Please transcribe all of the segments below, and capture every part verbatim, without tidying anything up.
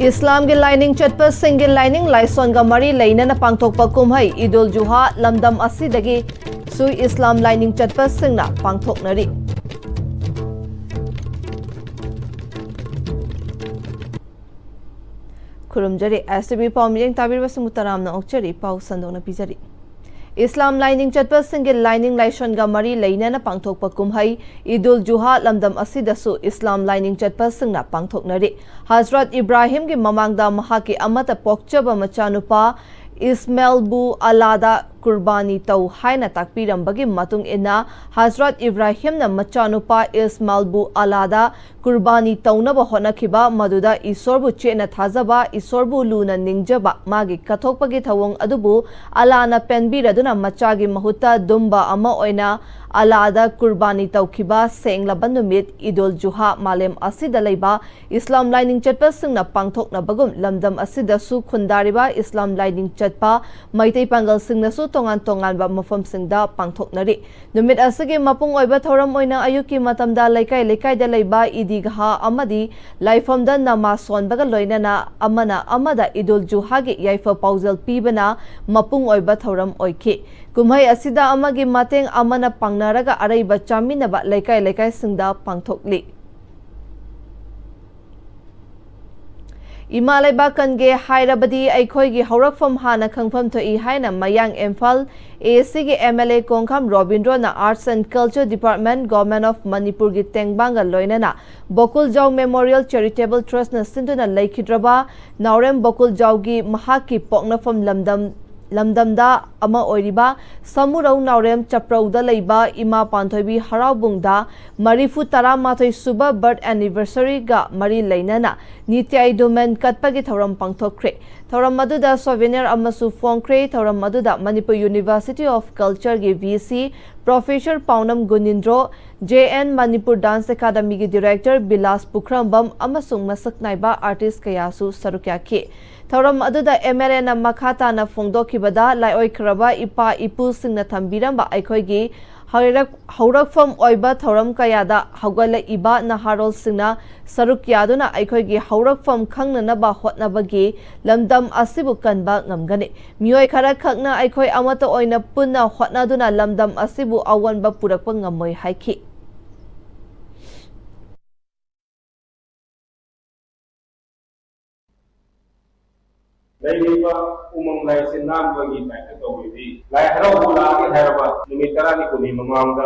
ꯏꯁꯂꯥꯝꯒꯤ ꯂꯥꯏꯅꯤꯡ ꯆꯠꯄꯁꯤꯡꯒꯤ ꯂꯥꯏꯅꯤꯡ ꯂꯥꯏꯁꯣꯟꯒ ꯃꯔꯤ ꯂꯩꯅꯅ ꯄꯥꯡꯊꯣꯛꯄ ꯀꯨꯝꯍꯩ ꯏꯗꯨꯜ ꯖꯨꯍꯥ ꯂꯝꯗꯝ ꯑꯁꯤꯗꯒꯤꯁꯨ ꯏꯁꯂꯥꯝ ꯂꯥꯏꯅꯤꯡ ꯆꯠꯄꯁꯤꯡꯅ ꯄꯥꯡꯊꯣꯛꯅꯔꯤ꯫ ꯈꯨꯔꯨꯝꯖꯔꯤ꯫ ꯑꯦꯁ ꯇꯤ ꯚꯤ ꯄꯥꯎ ꯃꯤꯠꯌꯦꯡ ꯇꯥꯕꯤꯔꯤꯕꯁꯤꯡꯕꯨ ꯇꯔꯥꯝꯅ ꯑꯣꯛꯆꯔꯤ꯫ ꯄꯥꯎ ꯁꯟꯗꯣꯛꯅ ꯄꯤꯖꯔꯤ꯫ ꯏꯁꯂꯥꯝ ꯂꯥꯏꯅꯤꯡ ꯆꯠꯄꯁꯤꯡꯒꯤ ꯂꯥꯏꯅꯤꯡ ꯂꯥꯏꯁꯣꯟꯒ ꯃꯔꯤ ꯂꯩꯅꯅ ꯄꯥꯡꯊꯣꯛꯄ ꯀꯨꯝꯍꯩ ꯏꯗꯨꯜ ꯖꯨꯍꯥ ꯂꯝꯗꯝ ꯑꯁꯤꯗꯁꯨ ꯏꯁꯂꯥꯝ ꯂꯥꯏꯅꯤꯡ ꯆꯠꯄꯁꯤꯡꯅ ꯄꯥꯡꯊꯣꯛꯅꯔꯤ꯫ ꯍꯖꯔꯠ ꯏꯕ꯭ꯔꯥꯍꯤꯝꯒꯤ ꯃꯃꯥꯡꯗ ꯃꯍꯥꯛꯀꯤ ꯑꯃꯠꯇ ꯄꯣꯛꯆꯕ ꯃꯆꯥꯅꯨꯄꯥ ꯏꯁꯃꯦꯜꯕꯨ ꯑꯂꯥꯗ ꯀꯨꯔꯕꯥꯅꯤ ꯇꯧ ꯍꯥꯏꯅ ꯇꯥꯛꯄꯤꯔꯝꯕꯒꯤ ꯃꯇꯨꯡ ꯏꯟꯅ, ꯍꯖꯔꯠ ꯏꯕ꯭ꯔꯥꯍꯤꯝꯅ ꯃꯆꯥꯅꯨꯄꯥ ꯏꯁꯃꯥꯜꯕꯨ ꯑꯂꯥꯗ ꯀꯨꯔꯕꯥꯅꯤ ꯇꯧꯅꯕ ꯍꯣꯠꯅꯈꯤꯕ, ꯃꯗꯨꯗ ꯏꯁꯣꯔꯕꯨ ꯆꯦꯠꯅ ꯊꯥꯖꯕ, ꯏꯁꯣꯔꯕꯨ ꯂꯨꯅ ꯅꯤꯡꯖꯕ, ꯃꯥꯒꯤ ꯀꯠꯊꯣꯛꯄꯒꯤ ꯊꯧꯑꯣꯡ ꯑꯗꯨꯕꯨ ꯑꯂꯥꯅ ꯄꯦꯟꯕꯤꯔꯗꯨꯅ ꯃꯆꯥꯒꯤ ꯃꯍꯨꯠꯇ ꯗꯨꯝꯕ ꯑꯃ ꯑꯣꯏꯅ ꯑꯂꯥꯗ ꯀꯨꯔꯕꯥꯅꯤ ꯇꯧꯈꯤꯕ ꯁꯦꯡꯂꯕ ꯅꯨꯃꯤꯠ ꯏꯗꯨꯜ ꯖꯨꯍꯥ ꯃꯥꯂꯦꯝ ꯑꯁꯤꯗ ꯂꯩꯕ ꯏꯁꯂꯥꯝ ꯂꯥꯏꯅꯤꯡ ꯆꯠꯄꯁꯤꯡꯅ ꯄꯥꯡꯊꯣꯛꯅꯕꯒꯨꯝ, ꯂꯝꯗꯝ ꯑꯁꯤꯗꯁꯨ ꯈꯨꯟꯗꯥꯔꯤꯕ ꯏꯁꯂꯥꯝ ꯂꯥꯏꯅꯤꯡ ꯆꯠꯄ ꯃꯩꯇꯩ ꯄꯥꯡꯒꯜꯁꯤꯡꯅꯁꯨ ꯇꯣꯉꯥꯟ ꯇꯣꯉꯥꯟꯕ ꯃꯐꯝꯁꯤꯡꯗ ꯄꯥꯡꯊꯣꯛꯅꯔꯤ꯫ ꯅꯨꯃꯤꯠ ꯑꯁꯤꯒꯤ ꯃꯄꯨꯡ ꯑꯣꯏꯕ ꯊꯧꯔꯝ ꯑꯣꯏꯅ ꯑꯌꯨꯛꯀꯤ ꯃꯇꯝꯗ ꯂꯩꯀꯥꯏ ꯂꯩꯀꯥꯏꯗ ꯂꯩꯕ ꯏꯗꯤꯒꯍꯥ ꯑꯃꯗꯤ ꯂꯥꯏꯐꯝꯗ ꯅꯃꯥꯖ ꯁꯣꯟꯕꯒ ꯂꯣꯏꯅꯅ ꯑꯃꯅ ꯑꯃꯗ ꯏꯗꯨꯜ ꯖꯨꯍꯥꯒꯤ ꯌꯥꯏꯐ ꯄꯥꯎꯖꯦꯜ ꯄꯤꯕꯅ ꯃꯄꯨꯡ ꯑꯣꯏꯕ ꯊꯧꯔꯝ ꯑꯣꯏꯈꯤ꯫ ꯀꯨꯝꯍꯩ ꯑꯁꯤꯗ ꯑꯃꯒꯤ ꯃꯇꯦꯡ ꯑꯃꯅ ꯄꯥꯡꯅꯔꯒ ꯑꯔꯩꯕ ꯆꯥꯃꯤꯟꯅꯕ ꯂꯩꯀꯥꯏ ꯂꯩꯀꯥꯏꯁꯤꯡꯗ ꯄꯥꯡꯊꯣꯛꯂꯤ꯫ ꯏꯃꯥ ꯂꯩꯕꯥꯛ ꯀꯟꯒꯦ ꯍꯥꯏꯔꯕꯗꯤ ꯑꯩꯈꯣꯏꯒꯤ ꯍꯧꯔꯛꯐꯝ ꯍꯥꯟꯅ ꯈꯪꯐꯝ ꯊꯣꯛꯏ ꯍꯥꯏꯅ ꯃꯌꯥꯡ ꯏꯝꯐꯥꯜ ꯑꯦ ꯁꯤꯒꯤ ꯑꯦꯝ ꯑꯦꯜ ꯑꯦ ꯀꯣꯡꯈꯥꯝ ꯔꯣꯕꯤꯟꯗ꯭ꯔꯣꯅ Arts and Culture Department, Government of Manipurꯒꯤ ꯇꯦꯡꯕꯥꯡꯒ ꯂꯣꯏꯅꯅ ꯕꯣꯀꯨꯜꯖꯥꯎ Memorial Charitable Trustꯅ ꯁꯤꯟꯗꯨꯅ ꯂꯩꯈꯤꯗ꯭ꯔꯕ ꯅꯥꯎꯔꯦꯝ ꯕꯣꯀꯨꯜꯖꯥꯎꯒꯤ ꯃꯍꯥꯛꯀꯤ ꯄꯣꯛꯅꯐꯝ ꯂꯝꯗꯝ ꯂꯝꯗꯝꯗ ꯑꯃ ꯑꯣꯏꯔꯤꯕ ꯁꯃꯨꯔꯧ ꯅꯥꯎꯔꯦꯝ ꯆꯞꯄ꯭ꯔꯧꯗ ꯂꯩꯕ ꯏꯃꯥ ꯄꯥꯟꯊꯣꯏꯕꯤ ꯍꯔꯥꯎꯕꯨꯡꯗ ꯃꯔꯤꯐꯨ ꯇꯔꯥꯃꯥꯊꯣꯏ ꯁꯨꯕ birth anniversaryꯒ ꯃꯔꯤ ꯂꯩꯅꯅ ꯅꯤꯇ꯭ꯌꯥꯏ ꯗꯨꯃꯦꯟ ꯀꯠꯄꯒꯤ ꯊꯧꯔꯝ ꯄꯥꯡꯊꯣꯛꯈ꯭ꯔꯦ꯫ ꯊꯧꯔꯝ ꯑꯗꯨꯗ souvenir ꯑꯃꯁꯨ ꯐꯣꯡꯈ꯭ꯔꯦ꯫ ꯊꯧꯔꯝ ꯑꯗꯨꯗ Manipur University of Cultureꯒꯤ V C Professor Paonam Gunindro, J N Manipur Dance Academyꯒꯤ Director ꯕꯤꯂꯥꯁ ꯄꯨꯈ꯭ꯔꯝꯕꯝ ꯑꯃꯁꯨꯡ ꯃꯁꯛ ꯅꯥꯏꯕ artist ꯀꯌꯥꯁꯨ ꯁꯔꯨꯛ ꯌꯥꯈꯤ꯫ ꯊꯧꯔꯝ ꯑꯗꯨꯗ M L Aꯅ ꯃꯈꯥ ꯇꯥꯅ ꯐꯣꯡꯗꯣꯛꯈꯤꯕꯗ, ꯂꯥꯏꯑꯣꯏꯈ꯭ꯔꯕ ꯏꯄꯥ ꯏꯄꯨꯁꯤꯡꯅ ꯊꯝꯕꯤꯔꯝꯕ ꯑꯩꯈꯣꯏꯒꯤ ꯍꯧꯔꯛ-, ꯍꯧꯔꯛꯐꯝ ꯑꯣꯏꯕ ꯊꯧꯔꯝ ꯀꯌꯥꯗ ꯍꯧꯒꯠꯂꯛꯏꯕ ꯅꯍꯥꯔꯣꯜꯁꯤꯡꯅ ꯁꯔꯨꯛ ꯌꯥꯗꯨꯅ ꯑꯩꯈꯣꯏꯒꯤ ꯍꯧꯔꯛꯐꯝ ꯈꯪꯅꯅꯕ ꯍꯣꯠꯅꯕꯒꯤ ꯂꯝꯗꯝ ꯑꯁꯤꯕꯨ ꯀꯟꯕ ꯉꯝꯒꯅꯤ꯫ ꯃꯤꯑꯣꯏ ꯈꯔꯈꯛꯅ ꯑꯩꯈꯣꯏ ꯑꯃꯠꯇ ꯑꯣꯏꯅ ꯄꯨꯟꯅ ꯍꯣꯠꯅꯗꯨꯅ ꯂꯝꯗꯝ ꯑꯁꯤꯕꯨ ꯑꯑꯣꯟꯕ ꯄꯨꯔꯛꯄ ꯉꯝꯃꯣꯏ ꯍꯥꯏꯈꯤ꯫ ꯂꯩꯔꯤꯕ ꯎꯃꯪ ꯂꯥꯏꯁꯦ ꯅꯥꯟꯕꯒꯤ ꯇꯥꯏꯞꯇ ꯇꯧꯔꯤꯗꯤ, ꯂꯥꯏ ꯍꯔꯥꯎꯕ ꯂꯥꯛꯑꯅꯤ ꯍꯥꯏꯔꯕ ꯅꯨꯃꯤꯠ ꯇꯔꯥꯅꯤ ꯀꯨꯟꯅꯤ ꯃꯃꯥꯡꯗ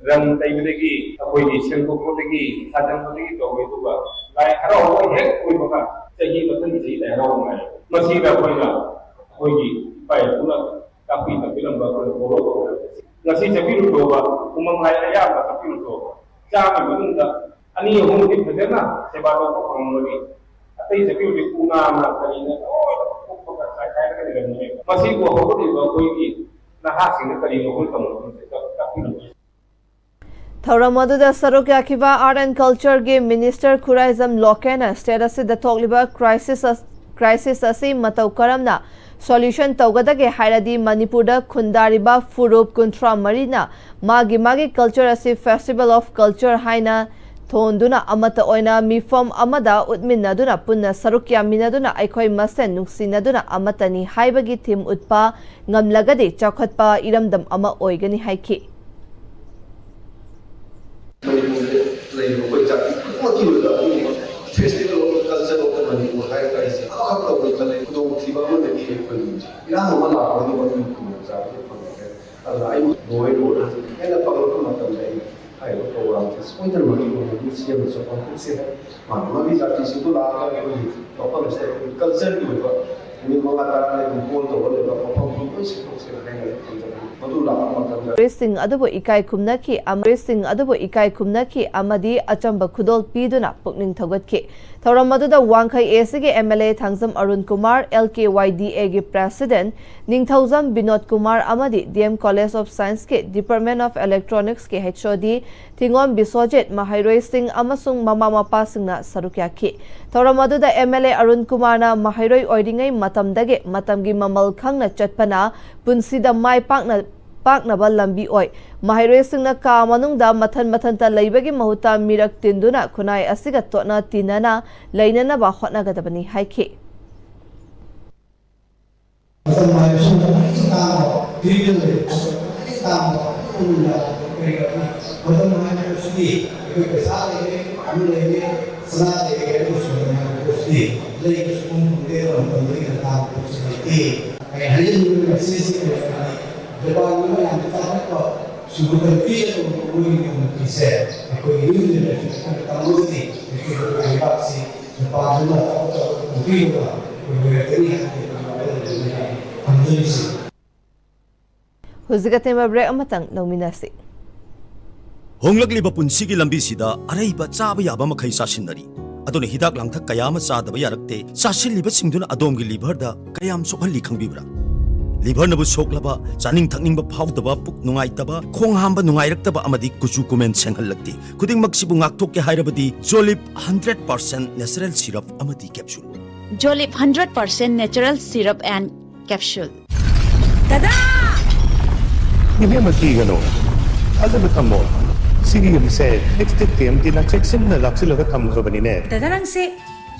ꯔꯪ ꯇꯩꯕꯗꯒꯤ, ꯑꯩꯈꯣꯏꯒꯤ ꯁꯦꯡꯗꯣꯛꯄꯗꯒꯤ, ꯊꯥꯖꯟꯕꯗꯒꯤ ꯇꯧꯔꯦ, ꯑꯗꯨꯒ ꯂꯥꯏ ꯍꯔꯥꯎꯕ ꯍꯦꯛ ꯂꯣꯏꯕꯒ ꯆꯍꯤ ꯃꯊꯪꯒꯤ ꯆꯍꯤ ꯂꯥꯏ ꯍꯔꯥꯎꯕ ꯉꯥꯏꯔꯦ꯫ ꯃꯁꯤꯗ ꯑꯩꯈꯣꯏꯅ, ꯑꯩꯈꯣꯏꯒꯤ ꯏꯄꯥ ꯏꯄꯨꯅ ꯇꯥꯛꯄꯤ ꯇꯝꯕꯤꯔꯝꯕ ꯑꯩꯈꯣꯏꯅ ꯐꯣꯂꯣ ꯇꯧꯒꯗꯕꯁꯦ꯫ ꯉꯁꯤ ꯆꯠꯄꯤꯔꯨꯊꯣꯛꯑꯕ, ꯎꯃꯪ ꯂꯥꯏ ꯑꯌꯥꯝꯕ ꯆꯠꯄꯤꯔꯨꯊꯣꯛꯑꯕ, ꯆꯥꯝꯃꯒꯤ ꯃꯅꯨꯡꯗ ꯑꯅꯤ ꯑꯍꯨꯝꯗꯤ ꯐꯖꯅ ꯁꯦꯕꯥ ꯇꯧꯕ ꯐꯪꯂꯝꯒꯅꯤ꯫ ꯑꯇꯩ ꯆꯠꯄꯤꯔꯨꯗꯤ ꯎꯅꯥꯅ ꯀꯔꯤꯅ ꯂꯣꯏꯅ ꯀꯣꯛꯄꯒ ꯆꯥꯏꯈꯥꯏꯔꯒ ꯂꯩꯔꯝꯒꯅꯤ꯫ ꯃꯁꯤꯕꯨ ꯍꯧꯒꯠꯂꯤꯕ ꯑꯩꯈꯣꯏꯒꯤ ꯅꯍꯥꯁꯤꯡꯅ ꯀꯔꯤꯅꯣ ꯑꯩꯈꯣꯏ ꯇꯝꯃꯛꯄꯁꯦ ꯇꯥꯛꯄꯤꯔꯝꯒꯅꯤ꯫ ꯊꯧꯔꯝ ꯑꯗꯨꯗ ꯁꯔꯨꯛ ꯌꯥꯈꯤꯕ Art and Culture ꯒꯤ Minister ꯈꯨꯔꯥꯏꯖꯝ ꯂꯣꯀꯦꯟꯅ state ꯑꯁꯤꯗ ꯊꯣꯛꯂꯤꯕ crisis ꯑꯁ-, crisis ꯑꯁꯤ ꯃꯇꯧ ꯀꯔꯝꯅ solution ꯇꯧꯒꯗꯒꯦ ꯍꯥꯏꯔꯗꯤ, ꯃꯅꯤꯄꯨꯔꯗ ꯈꯨꯟꯗꯥꯔꯤꯕ ꯐꯨꯔꯨꯞ ꯀꯨꯟꯊ꯭ꯔꯥ ꯃꯔꯤꯅ ꯃꯥꯒꯤ ꯃꯥꯒꯤ culture ꯑꯁꯤ Festival of Culture ꯍꯥꯏꯅ ꯊꯣꯟꯗꯨꯅ ꯑꯃꯠꯇ ꯑꯣꯏꯅ ꯃꯤꯐꯝ ꯑꯃꯗ ꯎꯠꯃꯤꯟꯅꯗꯨꯅ ꯄꯨꯟꯅ ꯁꯔꯨꯛ ꯌꯥꯃꯤꯟꯅꯗꯨꯅ ꯑꯩꯈꯣꯏ ꯃꯁꯦꯟ ꯅꯨꯡꯁꯤꯅꯗꯨꯅ ꯑꯃꯠꯇꯅꯤ ꯍꯥꯏꯕꯒꯤ theme ꯎꯠꯄ ꯉꯝꯂꯒꯗꯤ ꯆꯥꯎꯈꯠꯄ ꯏꯔꯝꯗꯝ ꯑꯃ ꯑꯣꯏꯒꯅꯤ ꯍꯥꯏꯈꯤ꯫ ꯃꯅꯤꯄꯨꯔꯗ ꯂꯩꯔꯤꯕ ꯑꯩꯈꯣꯏ ꯖꯥꯇꯤ ꯈꯨꯗꯤꯡꯃꯛꯀꯤ ꯑꯣꯏꯕ ꯑꯗꯨꯒꯨꯝꯕ Festival of Culture of the Manipur ꯍꯥꯏꯔꯒ ꯑꯩꯁꯦ ꯑꯃꯈꯛ ꯇꯧꯒꯦ ꯈꯜꯂꯦ꯫ ꯈꯨꯗꯣꯡꯊꯤꯕ ꯑꯃꯅꯗꯤ ꯑꯩꯈꯣꯏꯒꯤ ꯏꯔꯥꯡ ꯑꯃ ꯂꯥꯛꯄꯒꯤ ꯃꯇꯨꯡ ꯈꯨꯗꯣꯡꯆꯥꯕꯗꯨ ꯐꯪꯉꯛꯀꯅꯤ꯫ ꯑꯗꯨꯅ ꯑꯩ ꯂꯣꯏ ꯂꯣꯏꯔꯒ ꯍꯦꯟꯅ ꯐꯒꯠꯂꯛꯄ ꯃꯇꯝꯗ ꯑꯩ ꯍꯥꯏꯔꯤꯕ programꯁꯦ ꯁꯣꯏꯗꯅꯃꯛꯀꯤ ꯑꯣꯏꯅ ꯑꯗꯨꯝ ꯁꯦꯝꯕꯁꯨ ꯄꯥꯡꯊꯣꯛꯁꯦ ꯍꯥꯏ꯫ ꯃꯥꯒꯤ ꯃꯥꯒꯤ ꯖꯥꯇꯤꯁꯤꯡꯗꯨ ꯂꯥꯛꯑꯒ ꯑꯩꯈꯣꯏꯒꯤ ꯃꯐꯝꯁꯤꯗ ꯑꯩꯈꯣꯏꯒꯤ cultureꯒꯤ ꯑꯣꯏꯕ ꯅꯨꯃꯤꯠ ꯃꯉꯥ ꯇꯔꯥꯅꯤ ꯑꯗꯨꯝ ꯍꯣꯜ ꯇꯧꯔ ꯂꯩꯕ ꯃꯐꯝꯗꯨ ꯂꯣꯏ ꯁꯦꯝꯗꯣꯛꯁꯦꯅ ꯍꯥꯏꯅ ꯑꯩ ꯊꯝꯖꯕꯅꯤ꯫ ꯃꯗꯨ ꯂꯥꯛꯄ ꯃꯇꯝꯗ ꯃꯍꯩꯔꯣꯏꯁꯤꯡ ꯑꯗꯨꯕꯨ ꯏꯀꯥꯏ ꯈꯨꯝꯅꯈꯤ, ꯃꯍꯩꯔꯣꯏꯁꯤꯡ ꯑꯗꯨꯕꯨ ꯏꯀꯥꯏ ꯈꯨꯝꯅꯈꯤ ꯑꯃꯗꯤ ꯑꯆꯝꯕ ꯈꯨꯗꯣꯜ ꯄꯤꯗꯨꯅ ꯄꯨꯛꯅꯤꯡ ꯊꯧꯒꯠꯈꯤ꯫ ꯊꯧꯔꯝ ꯑꯗꯨꯗ ꯋꯥꯡꯈꯩ ACꯒꯤ MLA ꯊꯥꯡꯖꯝ ꯑꯔꯨꯟ ꯀꯨꯃꯥꯔ, LKYDAꯒꯤ President ꯅꯤꯡꯊꯧꯖꯝ ꯕꯤꯅꯣꯗ ꯀꯨꯃꯥꯔ ꯑꯃꯗꯤ DM College of Scienceꯀꯤ Department of Electronicsꯀꯤ HOD ꯊꯤꯉꯣꯝ Biswajit, ꯃꯍꯩꯔꯣꯏꯁꯤꯡ ꯑꯃꯁꯨꯡ ꯃꯃꯥ ꯃꯄꯥꯁꯤꯡꯅ ꯁꯔꯨꯛ ꯌꯥꯈꯤ꯫ ꯊꯧꯔꯝ ꯑꯗꯨꯗ MLA ꯑꯔꯨꯟ ꯀꯨꯃꯥꯔꯅ ꯃꯍꯩꯔꯣꯏ ꯑꯣꯏꯔꯤꯉꯩ ꯃꯇꯝꯗꯒꯤ ꯃꯇꯝꯒꯤ ꯃꯃꯜ ꯈꯪꯅ ꯆꯠꯄꯅ ꯄꯨꯟꯁꯤꯗ ꯃꯥꯏ ꯄꯥꯛꯅ ꯄꯥꯛꯅꯕ ꯂꯝꯕꯤ ꯑꯣꯏ꯫ ꯃꯍꯩꯔꯣꯏꯁꯤꯡꯅ ꯀꯥ ꯃꯅꯨꯡꯗ ꯃꯊꯟ ꯃꯊꯟꯇ ꯂꯩꯕꯒꯤ ꯃꯍꯨꯠꯇ ꯃꯤꯔꯛ ꯇꯤꯟꯗꯨꯅ ꯈꯨꯟꯅꯥꯏ ꯑꯁꯤꯒ ꯇꯣꯠꯅ ꯇꯤꯟꯅꯅ ꯂꯩꯅꯅꯕ ꯍꯣꯠꯅꯒꯗꯕꯅꯤ ꯍꯥꯏꯈꯤ꯫ ꯃꯇꯝ ꯍꯥꯏꯕꯁꯤꯅ ꯈ꯭ꯋꯥꯏꯗꯒꯤ ꯇꯥꯡꯕ, ꯐꯤꯔꯦꯜ ꯂꯩꯕꯁꯤꯅ ꯈ꯭ꯋꯥꯏꯗꯒꯤ ꯇꯥꯡꯕ, ꯃꯇꯝ ꯍꯥꯏꯕꯁꯤꯗꯤ ꯑꯩꯈꯣꯏ ꯄꯩꯁꯥ ꯂꯩꯔꯦ, ꯑꯃ ꯂꯩꯔꯦ, ꯁꯅꯥ ꯂꯩꯔꯦ ꯍꯥꯏꯕꯁꯨ ꯍꯥꯏꯕꯁꯤꯗꯤ ꯂꯩꯕꯁꯨ ꯐꯪꯗꯦ, ꯃꯇꯝꯗꯒꯤ ꯍꯦꯟꯅ ꯇꯥꯡꯕ ꯄꯣꯠꯁꯤ ꯂꯩꯇꯦ꯫ ꯑꯩ ꯍꯥꯏꯖꯅꯤꯡꯕ message ꯁꯤ ꯀꯔꯤ ꯍꯥꯏꯔꯗꯤ, ꯖꯄꯥꯟꯒꯤ ꯃꯌꯥꯝꯅ ꯆꯥꯎꯈꯠꯄ ꯁꯨꯒꯨ ꯀꯟꯇ꯭ꯔꯤ ꯑꯗꯨꯒꯨꯝꯕ ꯃꯣꯏꯒꯤ ꯀꯝꯃꯨꯅꯤꯇꯤꯁꯦ ꯑꯩꯈꯣꯏꯒꯤ ꯌꯨꯝꯗ ꯂꯩꯔꯁꯨ ꯑꯩꯈꯣꯏꯅ ꯇꯝꯃꯒꯗꯤ ꯑꯩꯈꯣꯏꯒꯤ ꯂꯩꯕꯥꯛꯁꯤ ꯖꯄꯥꯟꯗꯨꯅ ꯆꯥꯎꯈꯠ ꯆꯥꯎꯈꯠꯄ ꯀꯟꯇ꯭ꯔꯤꯗꯨꯅ ꯑꯩꯈꯣꯏ ꯑꯣꯏꯔꯛꯀꯅꯤ ꯍꯥꯏꯕꯒꯤ ꯋꯥꯈꯜꯂꯣꯟꯗꯨꯅꯤ ꯊꯝꯖꯔꯤꯁꯤ꯫ ꯍꯧꯖꯤꯛ ꯑꯇꯦꯟꯕ break ꯑꯃꯇꯪ ꯂꯧꯃꯤꯟꯅꯁꯤ꯫ ꯍꯣꯡꯂꯛꯂꯤꯕ ꯄꯨꯟꯁꯤꯒꯤ ꯂꯝꯕꯤꯁꯤꯗ ꯑꯔꯩꯕ ꯆꯥꯕ ꯌꯥꯕ ꯃꯈꯩ ꯆꯥꯁꯤꯟꯅꯔꯤ꯫ ꯑꯗꯨꯅ ꯍꯤꯗꯥꯛ ꯂꯥꯡꯊꯛ ꯀꯌꯥ ꯑꯃ ꯆꯥꯗꯕ ꯌꯥꯔꯛꯇꯦ꯫ ꯆꯥꯁꯤꯜꯂꯤꯕꯁꯤꯡꯗꯨꯅ ꯑꯗꯣꯝꯒꯤ liver ꯗ ꯀꯌꯥꯝ ꯁꯣꯛꯍꯜꯂꯤ ꯈꯪꯕꯤꯕ꯭ꯔꯥ? Liver ꯅꯕꯨ ꯁꯣꯛꯂꯕ, ꯆꯥꯅꯤꯡ ꯊꯛꯅꯤꯡꯕ ꯐꯥꯎꯗꯕ, ꯄꯨꯛ ꯅꯨꯡꯉꯥꯏꯇꯕ, ꯈꯣꯡ ꯍꯥꯝꯕ ꯅꯨꯡꯉꯥꯏꯔꯛꯇꯕ ꯑꯃꯗꯤ ꯀꯨꯆꯨ ꯀꯨꯃꯦꯟ ꯁꯦꯡꯍꯜꯂꯛꯇꯦ꯫ ꯈꯨꯗꯤꯡꯃꯛꯁꯤꯕꯨ ꯉꯥꯛꯊꯣꯛꯀꯦ ꯍꯥꯏꯔꯕꯗꯤ Jolib hundred percent natural syrup ꯑꯃꯗꯤ capsule꯫ Jolib hundred percent natural syrup and capsule꯫ ꯗꯗꯥ! ꯏꯕꯦꯝꯃ, ꯀꯤꯒꯅꯨ꯫ ꯊꯥꯖꯕ ꯊꯝꯃꯣ꯫ ꯁꯤꯒꯤ ꯌꯨꯝꯁꯦ Extech TMT ꯅ ꯆꯦꯛꯁꯤꯟꯅ ꯂꯥꯛꯁꯤꯜꯂꯒ ꯊꯝꯈ꯭ꯔꯕꯅꯤꯅꯦ꯫ ꯗꯗꯥ, ꯅꯪꯁꯦ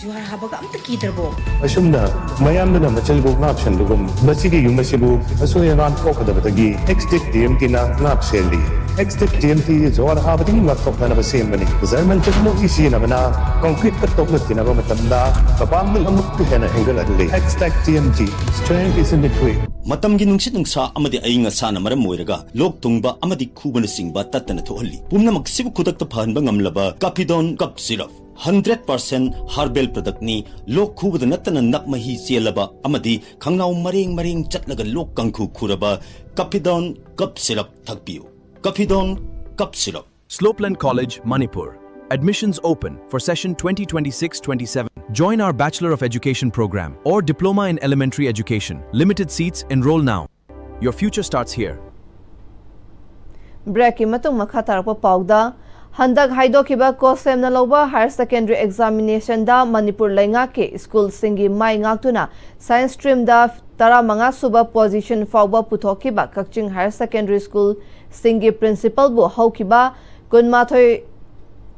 ꯖꯨꯍꯥꯔ ꯍꯥꯕꯒ ꯑꯝꯇ ꯀꯤꯗ꯭ꯔꯕꯣ? ꯑꯁꯨꯝꯅ ꯃꯌꯥꯝꯗꯨꯅ ꯃꯆꯜꯕꯨ ꯉꯥꯛꯁꯟꯕꯒꯨꯝ, ꯃꯁꯤꯒꯤ ꯌꯨꯝ ꯑꯁꯤꯕꯨ ꯑꯁꯣꯏ ꯑꯉꯥꯝ ꯊꯣꯛꯀꯗꯕꯗꯒꯤ Extech TMT ꯅ ꯉꯥꯛ ꯁꯦꯜꯂꯤ꯫ Extech TMT ꯖꯨꯍꯥꯔ ꯍꯥꯕꯗꯒꯤ ꯉꯥꯛꯊꯣꯛꯅꯅꯕ ꯁꯦꯝꯕꯅꯤ꯫ German technology ꯁꯤꯖꯤꯟꯅꯕꯅ concrete ꯀ ꯇꯣꯛꯅ ꯇꯤꯟꯅꯕ ꯃꯇꯝꯗ ꯃꯄꯥꯡꯒꯜ ꯑꯃꯨꯛꯀ ꯍꯦꯟꯅ ꯍꯦꯟꯒꯠꯍꯜꯂꯤ꯫ Extech TMT, strength is in the grit. ꯃꯇꯝꯒꯤ ꯅꯨꯡꯁꯤꯠ ꯅꯨꯡꯁꯥ ꯑꯃꯗꯤ ꯑꯏꯪ ꯑꯁꯥꯅ ꯃꯔꯝ ꯑꯣꯏꯔꯒ ꯂꯣꯛ ꯊꯨꯡꯕ ꯑꯃꯗꯤ ꯈꯨꯕꯅꯆꯤꯡꯕ ꯇꯠꯇꯅ ꯊꯣꯛꯍꯜꯂꯤ꯫ ꯄꯨꯝꯅꯃꯛꯁꯤꯕꯨ ꯈꯨꯗꯛꯇ ꯐꯍꯟꯕ ꯉꯝꯂꯕ Capidon Cough Syrup꯫ Hundred percent herbal product ꯅꯤ꯫ ꯂꯣꯛ ꯈꯨꯕꯗ ꯅꯠꯇꯅ ꯅꯞ ꯃꯍꯤ ꯆꯦꯜꯂꯕ ꯑꯃꯗꯤ ꯈꯪꯅꯥꯎ ꯃꯔꯦꯡ ꯃꯔꯦꯡ ꯆꯠꯂꯒ ꯂꯣꯛ ꯀꯥꯡꯈꯨ ꯈꯨꯔꯕ Capidon Cough Syrup ꯊꯛꯄꯤꯌꯨ꯫ Capidon Cough Syrup꯫ Slopeland College, Manipur. Admissions open for session twenty twenty-six twenty-seven. Join our Bachelor of Education program or Diploma in Elementary Education. Limited seats, enroll now. Your future starts here. Break ꯀꯤ ꯃꯇꯨꯡ ꯃꯈꯥ ꯇꯥꯔꯛꯄ ꯄꯥꯎꯗ, ꯍꯟꯗꯛ ꯍꯥꯏꯗꯣꯛꯈꯤꯕ ꯀꯣꯁꯦꯝꯅ ꯂꯧꯕ higher secondary examination ꯗ ꯃꯅꯤꯄꯨꯔ ꯂꯩꯉꯥꯛꯀꯤ ꯁ꯭ꯀꯨꯜꯁꯤꯡꯒꯤ ꯃꯥꯏ ꯉꯥꯛꯇꯨꯅ science stream ꯗ ꯇꯔꯥꯃꯉꯥ ꯁꯨꯕ position ꯐꯥꯎꯕ ꯄꯨꯊꯣꯛꯈꯤꯕ ꯀꯛꯆꯤꯡ higher secondary school ꯁꯤꯡꯒꯤ principal ꯕꯨ ꯍꯧꯈꯤꯕ ꯀꯨꯟꯃꯥꯊꯣꯏ,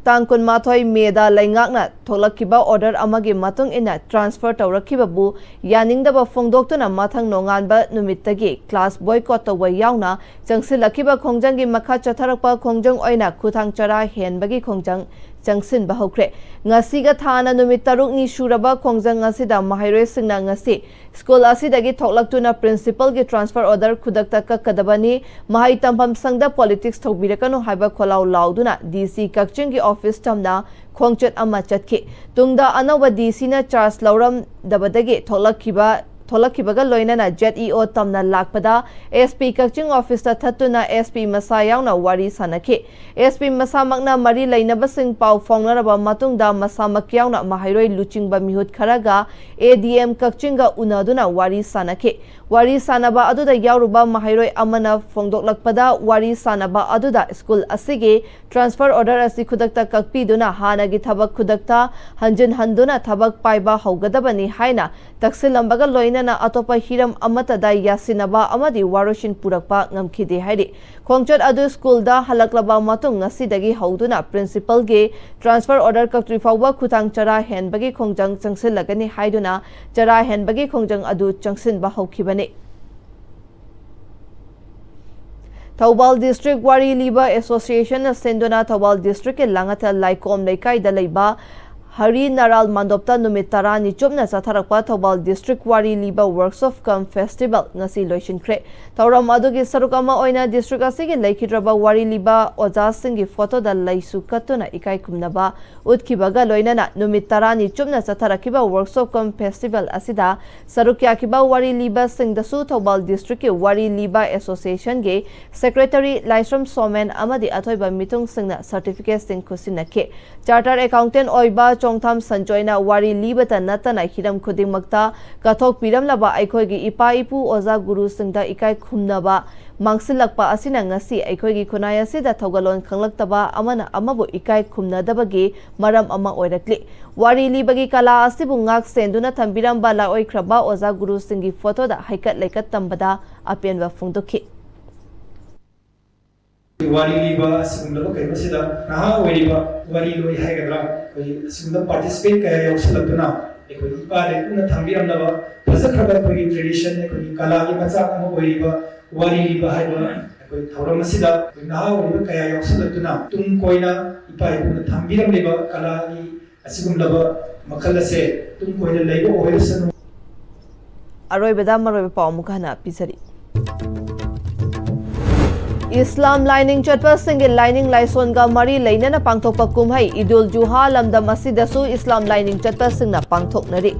ꯇꯥꯡ ꯀꯨꯟꯃꯥꯊꯣꯏ May ꯗ ꯂꯩꯉꯥꯛꯅ ꯊꯣꯛꯂꯛꯈꯤꯕ order ꯑꯃꯒꯤ ꯃꯇꯨꯡ ꯏꯟꯅ transfer ꯇꯧꯔꯛꯈꯤꯕꯕꯨ ꯌꯥꯅꯤꯡꯗꯕ ꯐꯣꯡꯗꯣꯛꯇꯨꯅ ꯃꯊꯪ ꯅꯣꯡꯉꯥꯟꯕ ꯅꯨꯃꯤꯠꯇꯒꯤ class boycott ꯇꯧꯕ ꯌꯥꯎꯅ ꯆꯪꯁꯤꯜꯂꯛꯈꯤꯕ ꯈꯣꯡꯖꯪꯒꯤ ꯃꯈꯥ ꯆꯠꯊꯔꯛꯄ ꯈꯣꯡꯖꯪ ꯑꯣꯏꯅ ꯈꯨꯊꯥꯡ ꯆꯔꯥ ꯍꯦꯟꯕꯒꯤ ꯈꯣꯡꯖꯪ ꯆꯪꯁꯤꯟꯕ ꯍꯧꯈ꯭ꯔꯦ꯫ ꯉꯁꯤꯒ ꯊꯥꯅ ꯅꯨꯃꯤꯠ ꯇꯔꯨꯛꯅꯤ ꯁꯨꯔꯕ ꯈꯣꯡꯖꯪ ꯑꯁꯤꯗ ꯃꯍꯩꯔꯣꯏꯁꯤꯡꯅ ꯉꯁꯤ ꯁ꯭ꯀꯨꯜ ꯑꯁꯤꯗꯒꯤ ꯊꯣꯛꯂꯛꯇꯨꯅ principal ꯒꯤ transfer order ꯈꯨꯗꯛꯇ ꯀꯛꯀꯗꯕꯅꯤ, ꯃꯍꯩ ꯇꯝꯐꯝ ꯁꯪꯗ politics ꯇꯧꯕꯤꯔꯛꯀꯅꯨ ꯍꯥꯏꯕ ꯈꯣꯜꯂꯥꯎ ꯂꯥꯎꯗꯨꯅ D C ꯀꯛꯆꯤꯡꯒꯤ office ꯇꯝꯅ ꯈꯣꯡꯆꯠ ꯑꯃ ꯆꯠꯈꯤ꯫ ꯇꯨꯡꯗ ꯑꯅꯧꯕ D C ꯅ charge ꯂꯧꯔꯝꯗꯕꯗꯒꯤ ꯊꯣꯛꯂꯛꯈꯤꯕ, ꯊꯣꯛꯂꯛꯈꯤꯕꯒ ꯂꯣꯏꯅꯅ Z E O ꯇꯝꯅ ꯂꯥꯛꯄꯗ S P ꯀꯛꯆꯤꯡ office ꯇ ꯊꯠꯇꯨꯅ S P ꯃꯁꯥ ꯌꯥꯎꯅ ꯋꯥꯔꯤ ꯁꯥꯅꯈꯤ꯫ S P ꯃꯁꯥꯃꯛꯅ ꯃꯔꯤ ꯂꯩꯅꯕꯁꯤꯡ ꯄꯥꯎ ꯐꯥꯎꯅꯔꯕ ꯃꯇꯨꯡꯗ ꯃꯁꯥꯃꯛ ꯌꯥꯎꯅ ꯃꯍꯩꯔꯣꯏ ꯂꯨꯆꯤꯡꯕ ꯃꯤꯍꯨꯠ ꯈꯔꯒ A D M ꯀꯛꯆꯤꯡꯒ ꯎꯅꯗꯨꯅ ꯋꯥꯔꯤ ꯁꯥꯅꯈꯤ꯫ ꯋꯥꯔꯤ ꯁꯥꯅꯕ ꯑꯗꯨꯗ ꯌꯥꯎꯔꯨꯕ ꯃꯍꯩꯔꯣꯏ ꯑꯃꯅ ꯐꯣꯡꯗꯣꯛꯂꯛꯄꯗ, ꯋꯥꯔꯤ ꯁꯥꯅꯕ ꯑꯗꯨꯗ ꯁ꯭ꯀꯨꯜ ꯑꯁꯤꯒꯤ transfer order ꯑꯁꯤ ꯈꯨꯗꯛꯇ ꯀꯛꯄꯤꯗꯨꯅ ꯍꯥꯟꯅꯒꯤ ꯊꯕꯛ ꯈꯨꯗꯛꯇ ꯍꯟꯖꯤꯟꯍꯟꯗꯨꯅ ꯊꯕꯛ ꯄꯥꯏꯕ ꯍꯧꯒꯗꯕꯅꯤ ꯍꯥꯏꯅ ꯇꯛꯁꯤꯜꯂꯝꯕꯒ ꯂꯣꯏꯅꯅ ꯑꯇꯣꯞꯄ ꯍꯤꯔꯝ ꯑꯃꯠꯇꯗ ꯌꯥꯁꯤꯟꯅꯕ ꯑꯃꯗꯤ ꯋꯥꯔꯣꯏꯁꯤꯟ ꯄꯨꯔꯛꯄ ꯉꯝꯈꯤꯗꯦ ꯍꯥꯏꯔꯤ꯫ ꯈꯣꯡꯆꯠ ꯑꯗꯨ ꯁ꯭ꯀꯨꯜꯗ ꯍꯜꯂꯛꯂꯕ ꯃꯇꯨꯡ ꯉꯁꯤꯗꯒꯤ ꯍꯧꯗꯨꯅ principal ꯒꯤ transfer order ꯀꯛꯇ꯭ꯔꯤ ꯐꯥꯎꯕ ꯈꯨꯊꯥꯡ ꯆꯔꯥ ꯍꯦꯟꯕꯒꯤ ꯈꯣꯡꯖꯪ ꯆꯪꯁꯤꯜꯂꯒꯅꯤ ꯍꯥꯏꯗꯨꯅ ꯆꯔꯥ ꯍꯦꯟꯕꯒꯤ ꯈꯣꯡꯖꯪ ꯑꯗꯨ ꯆꯪꯁꯤꯟꯕ ꯍꯧꯈꯤꯕꯅꯤ꯫ ꯊꯧꯕꯥꯜ District ꯋꯥꯔꯤ ꯂꯤꯕ Association ꯅ ꯁꯤꯟꯗꯨꯅ ꯊꯧꯕꯥꯜ district ꯀꯤ ꯂꯥꯡꯉꯊꯦꯜ ꯂꯥꯏꯀꯣꯝ ꯂꯩꯀꯥꯏꯗ ꯂꯩꯕ ꯍꯔꯤ ꯅꯔꯥꯜ ꯃꯟꯗꯣꯞꯇ ꯅꯨꯃꯤꯠ ꯇꯔꯥꯅꯤ ꯆꯨꯞꯅ ꯆꯠꯊꯔꯛꯄ ꯊꯧꯕꯥꯜ District ꯋꯥꯔꯤ ꯂꯤꯕ workshop cum festival ꯉꯁꯤ ꯂꯣꯏꯁꯤꯟꯈ꯭ꯔꯦ꯫ ꯊꯧꯔꯝ ꯑꯗꯨꯒꯤ ꯁꯔꯨꯛ ꯑꯃ ꯑꯣꯏꯅ district ꯑꯁꯤꯒꯤ ꯂꯩꯈꯤꯗ꯭ꯔꯕ ꯋꯥꯔꯤ ꯂꯤꯕ ꯑꯣꯖꯥꯁꯤꯡꯒꯤ ꯐꯣꯇꯣꯗ ꯂꯩꯁꯨ ꯀꯠꯇꯨꯅ ꯏꯀꯥꯏ ꯈꯨꯝꯅꯕ ꯎꯠꯈꯤꯕꯒ ꯂꯣꯏꯅꯅ ꯅꯨꯃꯤꯠ ꯇꯔꯥꯅꯤ ꯆꯨꯞꯅ ꯆꯠꯊꯔꯛꯈꯤꯕ workshop cum festival ꯑꯁꯤꯗ ꯁꯔꯨꯛ ꯌꯥꯈꯤꯕ ꯋꯥꯔꯤ ꯂꯤꯕꯁꯤꯡꯗꯁꯨ ꯊꯧꯕꯥꯜ district ꯀꯤ ꯋꯥꯔꯤ ꯂꯤꯕ Association ꯒꯤ Secretary ꯂꯥꯏꯁ꯭ꯔꯝ ꯁꯣꯃꯦꯟ ꯑꯃꯗꯤ ꯑꯊꯣꯏꯕ ꯃꯤꯊꯨꯡꯁꯤꯡꯅ certificate ꯁꯤꯡ ꯈꯨꯠꯁꯤꯟꯅꯈꯤ꯫ Chartered Accountant ꯑꯣꯏꯕ ꯈꯣꯡꯊꯥꯝ ꯁꯟꯖꯣꯏꯅ ꯋꯥꯔꯤ ꯂꯤꯕꯇ ꯅꯠꯇꯅ ꯍꯤꯔꯝ ꯈꯨꯗꯤꯡꯃꯛꯇ ꯀꯠꯊꯣꯛꯄꯤꯔꯝꯂꯕ ꯑꯩꯈꯣꯏꯒꯤ ꯏꯄꯥ ꯏꯄꯨ ꯑꯣꯖꯥ ꯒꯨꯔꯨꯁꯤꯡꯗ ꯏꯀꯥꯏ ꯈꯨꯝꯅꯕ ꯃꯥꯡꯁꯤꯜꯂꯛꯄ ꯑꯁꯤꯅ ꯉꯁꯤ ꯑꯩꯈꯣꯏꯒꯤ ꯈꯨꯟꯅꯥꯏ ꯑꯁꯤꯗ ꯊꯧꯒꯜꯂꯣꯟ ꯈꯪꯂꯛꯇꯕ ꯑꯃꯅ ꯑꯃꯕꯨ ꯏꯀꯥꯏ ꯈꯨꯝꯅꯗꯕꯒꯤ ꯃꯔꯝ ꯑꯃ ꯑꯣꯏꯔꯛꯂꯤ꯫ ꯋꯥꯔꯤ ꯂꯤꯕꯒꯤ ꯀꯂꯥ ꯑꯁꯤꯕꯨ ꯉꯥꯛ ꯁꯦꯟꯗꯨꯅ ꯊꯝꯕꯤꯔꯝꯕ ꯂꯥꯏꯑꯣꯏꯈ꯭ꯔꯕ ꯑꯣꯖꯥ ꯒꯨꯔꯨꯁꯤꯡꯒꯤ ꯐꯣꯇꯣꯗ ꯍꯩꯀꯠ ꯂꯩꯀꯠ ꯇꯝꯕꯗ ꯑꯄꯦꯟꯕ ꯐꯣꯡꯗꯣꯛꯈꯤ꯫ ꯋꯥꯔꯤ ꯂꯤꯕ ꯑꯁꯤꯒꯨꯝꯂꯕ ꯀꯩꯅꯣꯁꯤꯗ ꯅꯍꯥ ꯑꯣꯏꯔꯤꯕ ꯋꯥꯔꯤ ꯂꯣꯏ ꯍꯥꯏꯒꯗ꯭ꯔꯥ, ꯑꯩꯈꯣꯏ ꯑꯁꯤꯒꯨꯝꯕ participant ꯀꯌꯥ ꯌꯥꯎꯁꯤꯜꯂꯛꯇꯨꯅ ꯑꯩꯈꯣꯏ ꯏꯄꯥ ꯏꯄꯨꯅ ꯊꯝꯕꯤꯔꯝꯂꯕ ꯐꯖꯈ꯭ꯔꯕ ꯑꯩꯈꯣꯏꯒꯤ tradition, ꯑꯩꯈꯣꯏꯒꯤ ꯀꯂꯥꯒꯤ ꯃꯆꯥꯛ ꯑꯃ ꯑꯣꯏꯔꯤꯕ ꯋꯥꯔꯤ ꯂꯤꯕ ꯍꯥꯏꯕ ꯑꯩꯈꯣꯏ ꯊꯧꯔꯝ ꯑꯁꯤꯗ ꯑꯩꯈꯣꯏ ꯅꯍꯥ ꯑꯣꯏꯔꯤꯕ ꯀꯌꯥ ꯌꯥꯎꯁꯤꯜꯂꯛꯇꯨꯅ ꯇꯨꯡ ꯀꯣꯏꯅ ꯏꯄꯥ ꯏꯄꯨꯅ ꯊꯝꯕꯤꯔꯝꯂꯤꯕ ꯀꯂꯥꯒꯤ ꯑꯁꯤꯒꯨꯝꯂꯕ ꯃꯈꯜ ꯑꯁꯦ ꯇꯨꯡ ꯀꯣꯏꯅ ꯂꯩꯕ ꯑꯣꯏꯔꯁꯅꯨ꯫ ꯑꯔꯣꯏꯕꯗ ꯃꯔꯨꯑꯣꯏꯕ ꯄꯥꯎ ꯑꯃꯨꯛꯀ ꯍꯟꯅ ꯄꯤꯖꯔꯤ꯫ ꯏꯁꯂꯥꯝ ꯂꯥꯏꯅꯤꯡ ꯆꯠꯄꯁꯤꯡꯒꯤ ꯂꯥꯏꯅꯤꯡ ꯂꯥꯏꯁꯣꯟꯒ ꯃꯔꯤ ꯂꯩꯅꯅ ꯄꯥꯡꯊꯣꯛꯄ ꯀꯨꯝꯍꯩ ꯏꯗꯨꯜ ꯖꯨꯍꯥ ꯂꯝꯗꯝ ꯑꯁꯤꯗꯁꯨ ꯏꯁꯂꯥꯝ ꯂꯥꯏꯅꯤꯡ ꯆꯠꯄꯁꯤꯡꯅ ꯄꯥꯡꯊꯣꯛꯅꯔꯤ꯫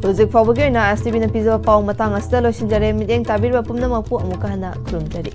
ꯍꯧꯖꯤꯛ ꯐꯥꯎꯕꯒꯤ ꯑꯣꯏꯅ ꯑꯦꯁ ꯇꯤ ꯚꯤꯅ ꯄꯤꯖꯕ ꯄꯥꯎ ꯃꯇꯥꯡ ꯑꯁꯤꯗ ꯂꯣꯏꯁꯤꯟꯖꯔꯦ꯫ ꯃꯤꯠꯌꯦꯡ ꯇꯥꯕꯤꯔꯤꯕ ꯄꯨꯝꯅꯃꯛꯄꯨ ꯑꯃꯨꯛꯀ ꯍꯟꯅ ꯈꯨꯔꯨꯝꯖꯔꯤ꯫